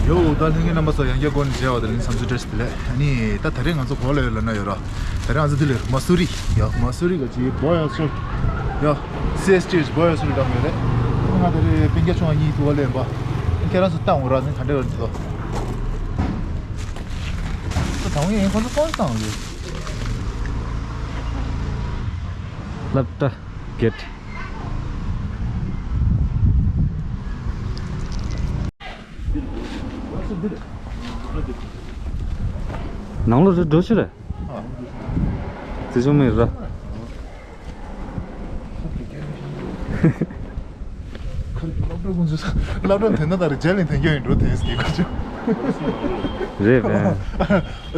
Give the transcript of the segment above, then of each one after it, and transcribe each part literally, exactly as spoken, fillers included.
ཡོ། ད་ལྷན་རྒྱས་རྣམ་པ་ཚོ། ཡང་བསྐྱར་སྒོ་ནས་མཇལ་བ་དང་ལན་འཚམས་འཚམས་བཀྲ་ཤིས་བདེ་ལེགས། ཨ་ནི་ད་ད་རེས་ང་ཚོ་ག་པར་སླེབས་ཡོད་ལབ་ན་ཡོད་ར། ད་རེས་ང་ཚོ་འདི་ལ་མ་སུ་རི། ཡ་མ་སུ་རི་ག་ཅིག་བྷོ་ཡ་སུར། ཡ་སི་ཨེས་ཊི་ཨེཆ་བྷོ་ཡ་སུར་འགྲམ་ཡོད་རེད། ང་ད་རེས་སྤུན་ཀྱག་ཆུང་བ་གཉིས་ཐུག་པ་སླེབས་པ། ཁྱེད་རང་ཚོ་ལྟ་འོང་ར། ནི་ག་འདྲ་ཡོད་འདུག་ད་དང་པོ་ཡིན་ཁོ་ཚོ་ཚོང་བཏང་ཡོད། སློབ་གྲྭ་གེ་ཊི། ནང་ལོགས་སུ་འགྲོ་ཤི་རེད། བརྩི་བྱུང་མེད་ར། སློབ་གྲྭ་ཀུན་སློབ་གྲྭ་འཐེན་ན་ད་རེ་རྗེས་ལ་འཐེན་རྒྱུ་ཡིན་འགྲོ་དེ་སྐད་ཁ་ཆུ། རེད་པས།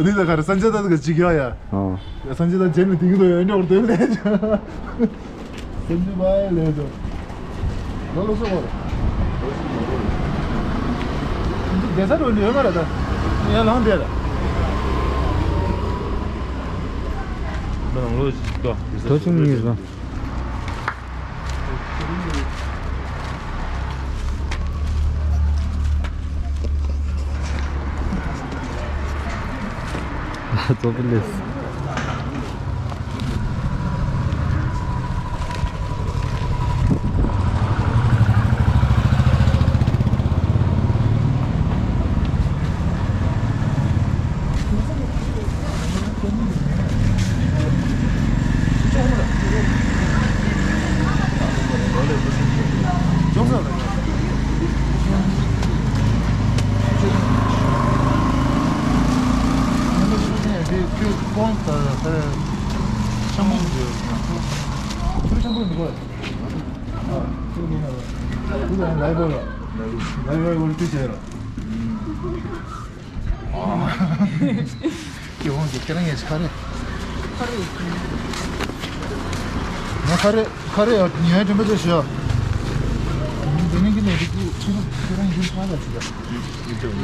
འདི་ད་ག་རེ་སན་ཅེ་ད་ག་ཅིག་ཡོད་ཡ། ཨོ། སན་ཅེ་ད་རྗེས་ལ་འཐེན་གྱི་འདུག་ཡ། འདྲ་བར་དོན་ལས། སེམས་ཅུ་བ་ཡེ་ལས་དོ། ལོ་ལོ་སོ་བོར། འདི་བསྡད་ས་འགྲོ་འདི་ཡོད་མ་རེད་ད། ཡང་ལངས་བསྡད་ར། ལོ་ལོ་ཞིག་ཏོ། ཐོ་ཆུང་གཉིས་ར། ཙོ་པི་ལེས། སྐྱེ་བོ་འདི་ཁྱེད་རང་ཡས་ཁ་རེད། ཁ་རེད། ང་ཁ་རེད་ཁ་རེད་ཡ། ཉོན་དྲན་པ་ཆེ་ཞུ་ཡ། འདི་ནས་ཀྱི་ནས་འདི་ཁྱེད་རང་ཁྱེད་རང་ཡིན་ཕ་ལ་ཞུ་ཡ། ཡིན་ཁ་རེད་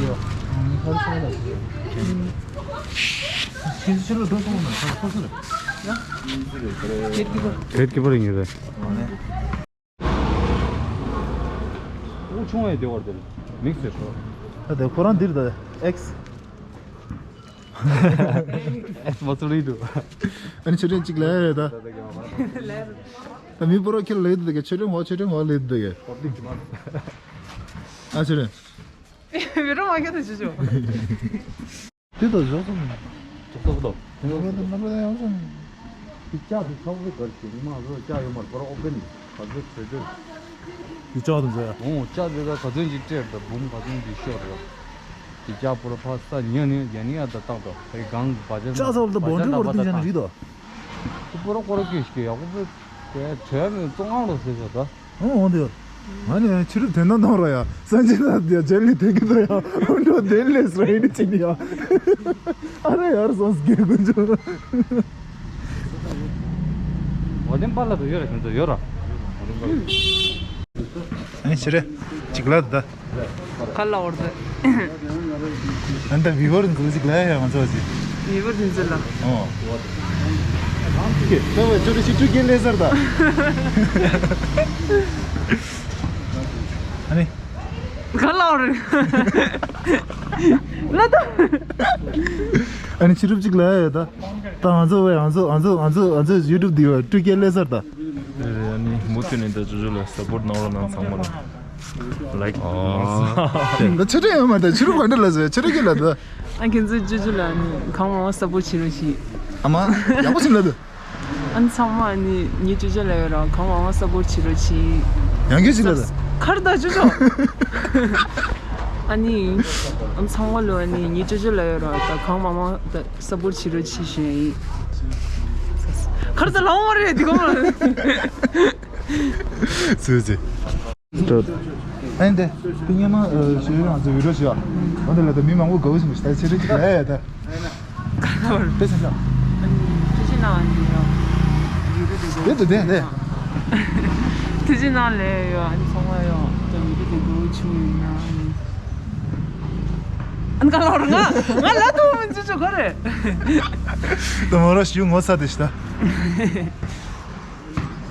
ཕ་ལ་ཞུ་ཡ། ཁྱེད་ཁྱེད་ལ་འགྲོ་སོང་ན་ཁ་ཁོ་ཚོ་རེད། ཡ། ཁྱེད་ཀྱི་པ། ཁྱེད་ཀྱི་པ་རེད་ཉོན་རེད། འུ་ཆུང་བའི་སྡེ་བར་དེར་མིག་སེར་ཤོར། ད་དེ་ཁོ་རང་འདིར་ད་ཨེགས། ཨེགས་མ་ཚུར་ཡིན་འདུག་ཨ་ནི་ཆོས་ཁྲིམས་གཅིག་ལ་ཡ་ད། ད་མི་པོ་རོ་ཁྱེར་ལ་ཡོད་འདུག་ག་ཆོས་ཁྲིམས་འོག་ལ་ཡོད་འདུག་ག་ཨ་ཆོས་ཁྲིམས། མི་རོ་མ་ཁྱེར་ད་ཆུ་ཆུ། དེ་དང་ཞོགས་སོང་། ཅོག་ཙེ་དང་། དེ་ལྕགས་དེ་ཚ་བོ་གར་ཞིག་མ་རོ་ལྕགས་ཡོད་མ་རེད། པར་ཨོ་པན་ག་ཚོད་བྲེལ་བྲེལ། དེ་ལྕགས་དང་མཛའ་ཡ། འོང་ལྕགས་དེ་ག་ག་ཚོད་ཅིག་སྤྲད་དང་འབུམ་ག་ཚོད་ཅིག་ཤོར་ར། དེ་ལྕགས་པོ་ར་ཕ་ས་ཉོ་ནི་ཡ་ནི་ཡ་ད་བཏང་དང་དེ་གང་བ་ཅན་ལྕགས་ཚ་བོ་ད་བོན་ཁྲི་བར་དུ་བྱས་ན་རིགས་དང་། དེ་པོ་ར་ཀོ་ར་ཀེ་ཞིག་ཡག་པོ་པོ་དེ་བྲལ་མི་བཙོང་ཨང་རོ་ཟེར་ཤག་ད། ཨོ་འོང་དེ། ང་ནི་ཕྱི་རུབ་དོན་དང་གཏོང་ར་ཡ། སན་ཅི་ད་དེ་ཇེ་ལི་དེ་གི་དོ་ཡ། འགྲོ་དེ་ལས་རེ་ནི་ཅི་ནི་ཡ། ཨ་རེ་ཡར་སོང་སྐད་ཀུན་ཅོ། འོ་དེ་པ་ལ་དུ་ཡོད་ར་ཁྱོད་ཚོ་ཡོད་ར། ཨ་ནི་ཕྱི་རེ་ཅིག་ལ་ད། ག་ལ་འོར་ཟེར། ཨ་ནི་ད་བི་བར་འཛུལ་ཅིག་ལ་ཡ་ང་ཚོ་ཅིག་བི་བར་འཛུལ་ལ། ཨོ། ད་བ་ཅོ་རི་ཤི་ཀྲུ་ཀེ་ལེ་སར་ད། ཨ་ནི། ག་ལ་འོར། ལ་ད། ཨ་ནི་ཕྱི་རུབ་ཅིག་ལ་ཡ་ད། ད་ང་ཚོ་བས་ང་ཚོ་ང་ཚོ་ང་ཚོ་ང་ཚོ་ཡུ་ཊུབ་འདི་བ་ཀྲུ་ཀེ་ལེ་སར་ད། རེད་རེད། ཨ་ནི་མུ་མཐུད་ནས་ད་ཅོ་ཅོ་ལ་སབ་པོར་གནང་རོགས་གནང་། ཚང་མ་ལ་ལའིཀ་གནང་། ད་ཆོས་ཁྲིམས་ཡོད་མ་རེད། ད་ཕྱི་རུབ་ག་འདྲ་ལ་ཟེར་ཆོས་ཁྲིམས་ཀྱི་ལ་ད། ཨ་ཁྱེད་ཚོས་ཅོ་ཅོ་ལ་ནི་གང་མང་མང་སབ་པོར་བྱེད་རོགས་གྱིས། ཨ་མ་ཡག་པོ་ཞིག་ལ་ད། ཨ་ནི་ཚང་མ་ཨ་ནི་ངའི་ཅོ་ཅོ་ལ་ཡོད་ར་གང་མང་མང་སབ་པོར་བྱེད་རོགས་གྱིས། ཡང་སྐད་ཅིག་ལ་ད། ག་རེ་ད་ཅོ་ཅོ། ཨ་ནི། ཨ་ནི་ཚང་མ་ལོ་ཨ་ནི་ངའི་ཅོ་ཅོ་ལ་ཡོད་ར་ད་གང་མང་མང་ད་སབ་པོར་བྱེད་རོགས་གྱིས་ཞུ་ཡ་ཡིན། ག་རེ་ད་ལའོ་མ་རེད་འདི་གོ་མ། ཟོས་ཟེ། ཨ་ནི་དེ་དེ་སྔོན་མ་ཞུ་ཡོད་ང་ཚོ་བི་ཌིའོ་བྱས་པ། འོ་དེ་ལ་ད་མི་མང་པོ་དགའ་བོ་བྱུང་བ་ཞིག་ད་ཆེ་རེ་ཅིག་ལ་ཡ་ད། དེ་ཟེར་ཤག་ཐུགས་རྗེ་གནང་ཨ་ནི་ཡོ། དེ་དུ་དེ་དེ། ཐུགས་རྗེ་གནང་ལེ་ཡོ། ཨ་ནི་ཚང་མ་ཡོ་ད་མི་དེ་དགའ་བོ་བྱུང་ཡིན་ན་ཨ་ནི། ཨ་ནི་ག་ལ་ར་ང་ང་ལ་དུ་མི་འཇུ་ཆོག་ག་རེ། ད་མོ་ར་ཞུ་ངོ་ཚ་དེ་ཤི་ད།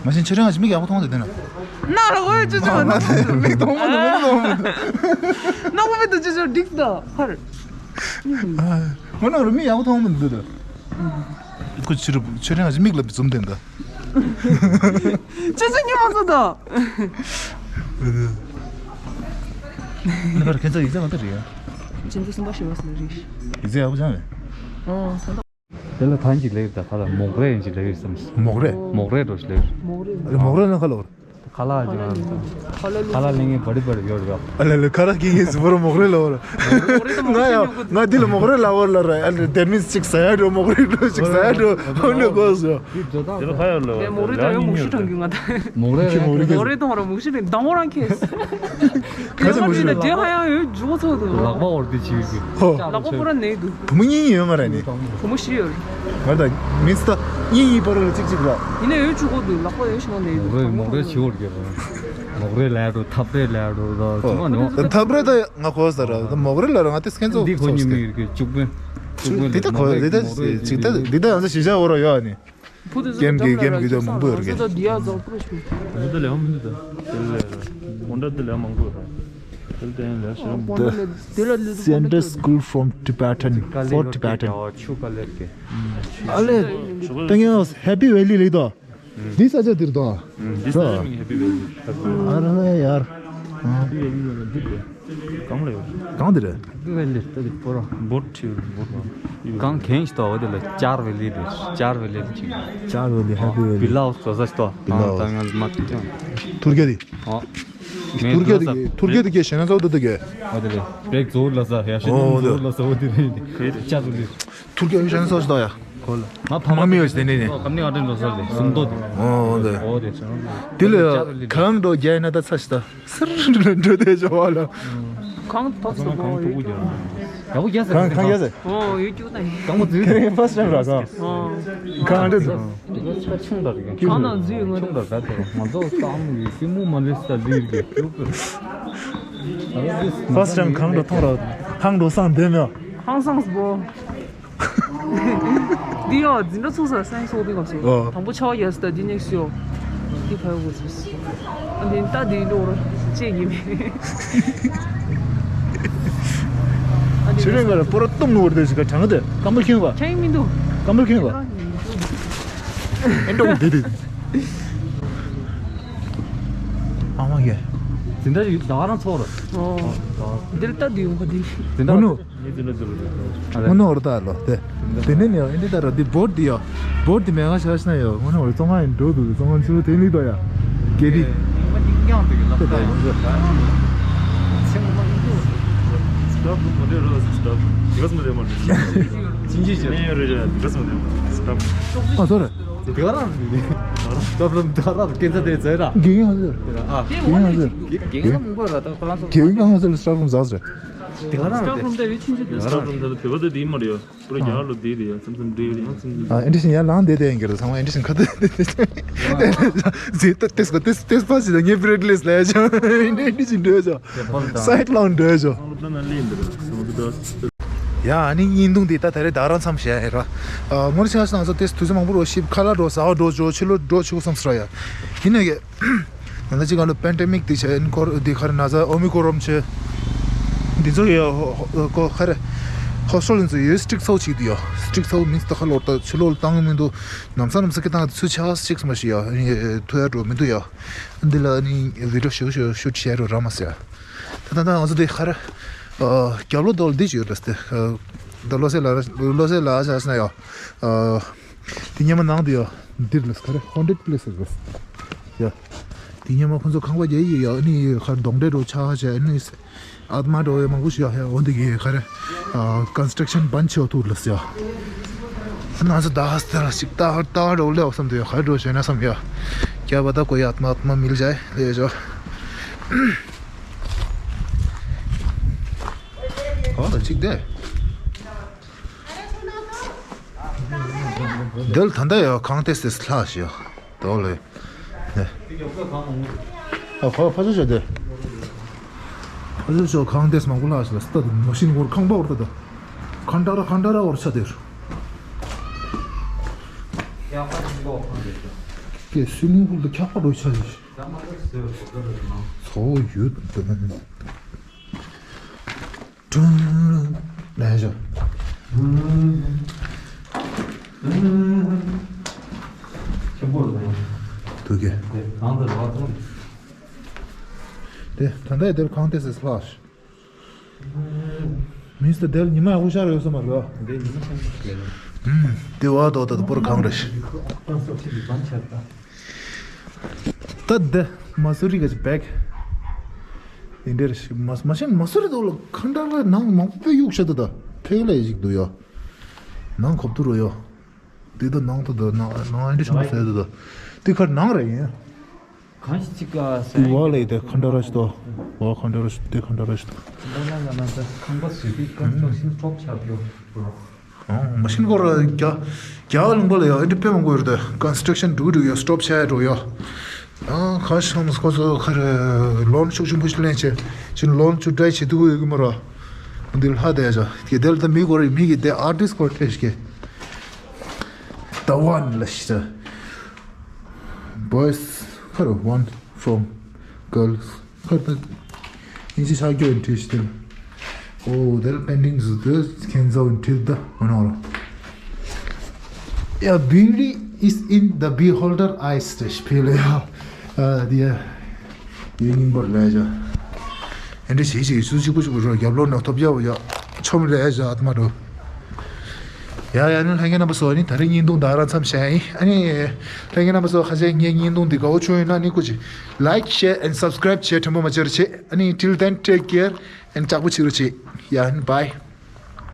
མ་གཞི་ཁྱོད་རང་ང་ཞིག་མིག་ཡག་པོ་མཐོང་དེ་དེ་ན། ན་ར་འོ་ཅོ་ཅོ། ང་ད་མིག་མཐོང་མི་འདུག་མིག་མཐོང་མི་འདུག་ནག་པོ་མི་འདུག་ཅོ་ཅོ་འགྲིག་ད་ཧར། ཨ། ཁོ་ན་རུ་མིག་ཡག་པོ་མཐོང་མི་འདུག་ད། ཁོ་ཆུ་རུ་ཆུ་རིང་ང་ཅི་མིག་ལ་འཛུམ་ལྡན་ད། ཅོ་ཅོ་ཉི་མ་ཚོ་ད། ནི་ཁར་ཁྱེད་ཚོ་ཡིག་ཚད་གང་འདྲ་རེད་ཡ། ཅན་དུ་སུམ་པ་ཞེས་པ་སུ་རེད། ཡིག་ཚད་ཡག་པོ་ཅང་རེད། ཨོ་ས་ད། དེ་ལ་ཐང་ཅིག་ལེགས་ད་ཁ་ལ་མོག་རེ་ཡིན་ཅིག་ལེགས་ཡོད་བསམ། མོག་རེ། མོག་རེ་འགྲོ་ཞིག་ལེགས། མོག་རེ། མོག་རེ་ན་ཁ་ལོ། ཁ་ལག་ཅིག་ཨ། ཁ་ལག་ལེན་མཁན་བ་རི་བ་རི་ཡོད་རེད། ཨ་ལ་ལ་ཁ་ར་ཀིང་གིས་བོར་མོག་རེ་ལ་བོར། ང་ཡང་ང་འདི་ལ་མོག་རེ་ལ་བོར་ལ་ར། ཨ་ལ་དེར་མིན་ཅིག་ཟ་ཡ་འགྲོ་མོག་རེ་འགྲོ་ཅིག་ཟ་ཡ་འགྲོ་ཧོན་ལ་གོ་སོ། དེ་ལ་ཁ་ཡོད་ལ་དེ་མོག་རེ་དང་ཡང་མུག་ཤི་གྲང་གི་ང་ད། མོག་རེ་ལ་མོག་རེ་མོག་རེ་དང་ར་མུག་ཤི་རེད་མདང་བོ་རང་ཁེས། ཁ་ཆེ་མོག་ཤི་ལ་རེད། དེ་ཧ་ཡང་ཡོད་འཇུག་ཚོགས་འདུག་ལག་པ་འོར་དེ་བྱིའུ་གི། ཧོ། ལག་པ་པོ་ར་ནས་འདུག་བུ་མོ་གཉིས་ཡོད་མ་རེད་ནི། བུ་མོ་བཞི་ཡོད་རེད། ང་ད་མིས་ད་གཉིས་གཉིས་བར་ལ་གཅིག་གཅིག་ར། ཡིན་ན་ཡོད་ཆུ་གོ་འདུག་ལག་པ་ཡོད་ཞིག་ནས་འདུག་མོག་རེ་མོག་རེ་བྱིའུ་འོར་གི་རེད། མོག་རེ་ལ་འགྲོ་ཐབ་རེ་ལ་འགྲོ་ད་ཚང་མ་ནོ། ཐབ་རེ་ད་ང་གོ་ས་ར་ད་མོག་རེ་ལ་ར་ང་དེ་སྐད་ཚོགས་འདི་གོ་ཉིན་མི་ཡོད་གི་བཅུག་པོ། བཅུག་པོ་འདི་ད་གོ་འདི་ད་ཅིག་ད་འདི་ད་ཡང་ས་ཞི་བྱ་འོ་ར་ཡོད་ནི། ཀེམ་གི་ཀེམ་གི་དོ་མང་པོ་ཡོད་རེད། དེ་ལས་མང་པོ་ཡོད་རེད། དེ་ལས་ལས་མང་པོ་ཡོད་རེད། དེ་ལས་དེ་ལས་ལས་ཤེས། The Center School from Tibetan, for Tibetan. ཨ་ལེ། Thank you. Happy Valley ལེགས་དོ། འདི་ས་ཆ་འདིར་དོ། འདི་ས་ཆ་མིང་Happy Valley། ཨ་ར་ལེ་ཡར། Happy Valley ལ་འདི་རེད། གང་ལ་ཡོད། གང་འདི་རེད། Happy Valley ལྟ་དེ་པོ་ར། བོད་ཆེ་བོད་ར། གང་གན་ཞིག་ཏོ་འོ་དེ་ལ་ཅར་ཝེ་ལི་རེད། ཅར་ཝེ་ལི་ཅིག་ཅར་ཝེ་ལི་Happy Valley། བི་ལའོ་སོ་ས་ཞིག་ཏོ། བི་ལའོ། ཏང་ཡང་མ་ཏི་ཅང་། ཐུར་གེ་དི། ཨོ། ཐུར་གེ་དི་གེ་ཐུར་གེ་དི་གེ་ཞེ་ན་ཚོ་དུ་དུ་གེ། འོ་དེ་ལ་བེག་ཛོར་ལ་ས་ཡ་ཞེ་ན་ཛོར་ལ་ས་འོ་དེ་རེད། ཅར་ཝེ་ལི། ཐུར་གེ་ཞེ་ན་ཚོ་ཞིག་ཏོ་ཡ། ཁོ་ལ། ང་ཕ་མ་མི་ཡོད་ཟེར་ནས་ནི། ཨོ་ཀམ་ནི་ཨ་ཏན་ལོ་སར་ལེ་སུམ་ཏོ་དེ། ཨོ་འདི། ཨོ་དེ་ཚོ། དེ་ལ་གང་འགྲོ་རྒྱ་ཡིན་ན་ད་ཚ་ཞིག་ད་སིར་འགྲོ་དེ་ཇོ་བ་ལ། གང་ཐོབ་སོང་། གང་ཐུག་གུ་རྒྱ། ཡག་པོ་རྒྱ་ཟེར། གང་གང་རྒྱ་ཟེར། ཨོ་ཡོད་རྒྱུ་ད་ཡིན། གང་པོ་ཛི་ཁེ་རེ་ཕར་སི་ཊེམ་ར་གང་། ཨོ། གང་འདྲ་ཚོ། ཆུང་དར་གང་ན་ཛི་ཡོད་ང་ཚོ། ཆུང་དར་ད་ཚོ་ང་ཚོ་ཏང་གི་སི་མུ་མ་ལེ་སི་ད་ལིར་གི་ཀྱུ་ཀུ། ཕར་སི་ཊེམ་གང་འགྲོ་ཐོང་ར་ཐང་འགྲོ་སང་དེ་མེད། ཧང་སངས་པོ། འདི་ཡོ་འཛིན་གྲྭ་ཚུགས་ས་སེང་སོགས་འདི་ག་སོ། ཨོ། དང་པོ་ཆ་བ་ཡ་སི་ད་འདི་ནེག་སི་ཡོ། འདི་ཕ་ཡོ་གོ་སོ། ཨ་འདི་ལྟ་འདི་ལོ་ར་ཅེ་ཡིན་མེད། ཨ་འདི་ཆུ་རེ་ང་ར་པོ་ར་གཏུམ་ནོར་དེ་ཞིག་ག་དྲང་དེ་སྐམ་པོ་ཁེངས་པ། ཁེངས་མི་འདུག་སྐམ་པོ་ཁེངས་པ། ཨེ་འགྲོ་འདི་འདི། ཨ་མ་གེ། འཛིན་གྲྭ་ཡི་ཟླ་བ་རང་ཚོགས་ར། ཨོ། འདི་ལྟ་འདི་ཡོང་ག་འདི། འཛིན་གྲྭ། ཨོ་ནོ། ངོ་ནོ་འོར་ད་ལོ་དེ། དེ་ནས་ནི་ཨིན་དི་ད་ར་དེ་བོར་དི་ཡོ། བོར་དི་མེ་ག་ཤ་ཤ་ན་ཡོ། ངོ་ནོ་འོར་ཙོང་ང་ཡིན་འགྲོ་དུ་ཙོང་ང་ཆུ་དེ་ནི་དོ་ཡ། གེ་དི། དེ་ད་ཡོང་ཟེར། ཨ་སོ་རེ། དེ་ག་རང་རེད། སྟོབས་ལམ་དེ་ག་རང་སྐད་ཆ་དེ་ཟེར་ར། གེ་གེ་ཧ་ཟེར། ཨ། གེ་གེ་ཧ་ཟེར། གེ་གེ་མང་པོ་ར་ད་ཁོ་རང་ཚོ། གེ་གེ་ཧ་ཟེར་སྟོབས་ལམ་ཟ་ཟེར། དེ་ག་རང་རེད། སྟོབས་ལམ་དེ་ཡོད་ཆུང་ཆུང་དེ། སྟོབས་ལམ་དེ་བོད་པ་དེ་དེ་མ་རེད་ཡ། པུ་ར་རྒྱ་ལོ་དེ་དེ་ཡ་ཙམ་ཙམ་འདྲེ་ཡ་ཙམ་ཙམ། ཨ་ཨེ་འདྲ་ཞིག་ཡར་ལངས་བསྡད་བསྡད་ཡིན་གྱི་རེད། ཚང་མ་ཨེ་འདྲ་ཞིག་ཁ་ཏོན་ཏེ་ཏེ་ཏེ་ཏེ་ཏེ་ཏེ་ཕ་ཞིག་ད་ངས་བི་རེད་ལེས་ལས་ཅང་ཨེ་འདྲ་ཞིག་འདྲ་ཅོ། སའིད་ལོང་འདྲ་ཅོ། ཡ་ཨ་ནི་བརྙན་ཐུང་དེ་ད་ད་རེས་ད་རང་མཚམས་བཞག་ཡིན་ར། ཨ་ངོ་ཤེས་སོང་ང་ཚོ་ཏེ་དུས་ཚོད་མང་པོ་རོ་ཤིབ་ཁ་ལག་འགྲོ་ཟ་བ་འགྲོ་ཅོ་ཕྱི་ལོགས་འགྲོ་ཆུག་བསམ་སོང་ར་ཡ། ཡིན་ནའི་གི། ད་ལྟ་ཅིག་ག་ལོ་པེན་ཌེ་མིག་དེ་བྱས་ཨིན་ཁོར་དེ་ཁར་ན་ཚ་ཨོ་མི་ཀོ་རོན་བྱས། འདི་ཚོ་ཡ་ཧོ་ཧོ་ཁོ་ཁ་རེ། ཧོ་སི་ཊེལ་ཚོ་ཡོད་སི་ཊིག་ཚོགས་ཅིག་འདུག་ཡ། སི་ཊིག་ཚོགས་མིན་སི་ད་ཁ་ལོར་ད་ཕྱི་ལོགས་ལ་བཏང་གི་མི་འདུག་ནམ་ས་ནམ་ས་ཁེ་བཏང་ཚུལ་ཆ་སི་ཊིག་མ་ཤི་ཡ། ཐུ་ཡ་འགྲོ་མི་འདུག་ཡ། འདི་ལ་ནི་བི་ཌི་ཡོ་ཞུ་ཞུ་ཤུ་ཊི་བྱས་རོ་ར་མ་སི་ཡ། ད་ད་ད་ང་ཚོ་འདི་ཁ་རེ། རྒྱབ་ལོ་དོལ་འདི་ཅིག་ཡོད་རེད་སྟེ། ད་བློ་གསལ་ལ་བློ་གསལ་ལ་ཆ་ས་ན་ཡ། དེ་སྔོན་མ་ནང་དུ་ཡོད། འདིར་ལས་ཁ་རེ་ཧོན་ཌེཌ་པི་ལེ་སི་རེད། ཡ། དེ་སྔོན་མ་ཁོང་ཚོ་ཁང་པ་རྒྱག་ཡི་ཡོད་ནི་ཁར་གདོང་འདྲེ་འགྲོ་ཆགས་བྱས་ནི། ཨ་མ་འགྲོ་ཡ་མང་པོ་ཞིག་ཡོད་ཧེ་འོན་ཏེ་གི་ཁ་རེ། ཀོན་སི་ཊྲག་ཤན་བན་ཆེ་བ་ཐུག་ལས་ཡ། ང་ཚོ་ད་ཧ་སྟེ་ཞིག་ད་ཧར་ད་ཧར་འགྲོ་ལེ་བསམ་དུ་ཡ་ཁ་རེ་འགྲོ་བྱས་ན་བསམ་ཡ། རྒྱ་བ་ད་ཀོ་ཡ་ཨ་མ་ཨ་མ་མིལ་ཇའི་ལེ་ཡ་ཇོ། ཨོ་ད་ཅིག་དེ། འདིར་ད་ལྟ་ཡོད་ཁང་ཏེས་ཏེས་ལྷག་ཞིག་ཡོད་དོ་ལེ། ཨ་ཕ་ཕ་ཚོ་ཞོ་དེ། ཕ་ཚོ་ཞོ་ཁང་ཏེས་མང་པོ་ལྷག་ཞིག་ལ་སྟ་དུ་མ་ཤིན་སྐོར་ཁང་པ་བར་ད་དུ། ཁང་ཏ་ར་ཁང་ཏ་ར་བར་ཆ་དེར། ཀེ་སུ་ནིང་ཕུལ་དུ་འཁྱག་པ་འགྲོ་ཆ་ཞིག་ཚོ་ཡུད་དུ་ནས་ཞོ། ཆེན་པོ་རེད། དུ་གེ། དེ་གང་དུ་རག་ཐུབ། དེ་ད་ལྟ་དེར་གང་དེ་སེ་སླ། མིས་ད་དེར་ཉི་མ་ཧུ་ཤར་ཡོད་ས་མ་རེད། འདི་ཉི་མ་ཤར་ཡོད་རེད། ཨུམ། དེ་བ་དོ་ད་དུ་པོར་གང་རེད། ཏང་སོ་ཆེ་གི་བང་ཆ་ད། ད་འདི་མ་སུ་རི་ག་ཅི་བེག་འདི་འདྲ་རེད། མ་མ་ཤེས་མ་སུ་རི་དོ་ལ་ཁ་འདྲ་ལ་ནང་མང་པོ་དཔེ་གཡུག་ཤ་དུ་ད་ཕེ་ལ་ཡི་ཞིག་འདུག་ཡོ། ནང་ཁོབ་ཏུ་རོ་ཡོ། འདི་ད་ནང་དུ་ད་ནང་ནང་ཨེ་འདྲ་ཆུང་ཟེར་དུ་ད། འདི་ཁར་ནང་རེད་ཡིན། གང་ཞིག་ཅིག་ག་ཟེར། ཝ་ལེ་དེ་ཁ་འདྲ་ར་ཞིག་ཏོ། ཝ་ཁ་འདྲ་ར་ཞིག་དེ་ཁ་འདྲ་ར་ཞིག་ཏོ། ད་ལ་ལ་ན་ད་ཁང་པ་ཟེར་དུས་ཀ་ཅོག་ཤིན་སྟོབ་ཆགས་ཡོད། ཨང་མ་ཤིན་གོ་ར་རྒྱ་རྒྱ་ལུང་པ་ལ་ཡ་ཨེ་འདྲ་དཔེ་མང་པོ་ཡོད་རེད། ཀོན་སི་ཊྲག་ཤན་འགྲོ་གི་འགྲོ་གི་ཡ་སི་ཊོབ་བྱས་འགྲོ་ཡ། ཨང་ཁ་ཤམ་ཁོ་ཚོ་ཁ་རེ་ལོན་ཤུགས་ཆེན་པོ་ཞིག་ལེན་བྱས་ཅིན་ལོན་ཆུ་ཌྲའི་བྱེད་དུ་ཡོད་གི་མ་ར། འདི་ལ་ཧ་དེ་ཡ་ཅག་གི་དེ་ལ་ད་མི་གོ་ར་མི་གི་དེ་ཨར་ཊིསི་གོ་ཊེ་ཤི་གི། The one ལ་ཤི་ད། Boys ཁ་རེ་one from girls ཁ་རེ་ད། ཨིན་ཇི་ཆགས་རྒྱུ་ཨིན་ཁྲིད་ཤི་དེ། ཨོ་དེ་ལ་པེན་ཊིང་ཟུ་དེ་ཁྱེད་ཚོ་ཨིན་ཁྲིད་ད་མ་ནོར། Yeah, beauty is in the beholder eyes རེ་ཤི་ཕི་ལ་ཡ། ཨ་དེ་ཡ། ཡུལ་རྙིང་པར་ལས་བྱ། ཨེ་འདྲ་ཞིག་ཞིག་སུ་གཅིག་པུ་གཅིག་པུ་རོ་རྒྱབ་ལོག་ནས་ཐོབ་རྒྱག་ཡ་ཆོམ་ལས་བྱ་ཨ་ཏི་མ་རོ། ཡ་ཡ་ནི་ལྷན་རྒྱས་རྣམ་པ་ཚོ་ནི་ད་རེས་བརྙན་ཐུང་ད་རང་མཚམས་བཞག་ཡིན། ཨ་ནི་ལྷན་རྒྱས་རྣམ་པ་ཚོ་ཁ་ཤས་ངའི་བརྙན་ཐུང་འདི་དགའ་བོ་བྱུང་ཡོད་ན་ནི་སྐུ་མཁྱེན་like share and subscribe བྱེད་དྲན་པོ་མ་བརྗེད་རོགས་བྱེད། ཨ་ནི་till then take care and ལྕགས་པོ་བྱེད་རོགས་བྱེད། ཡ་ནི་bye།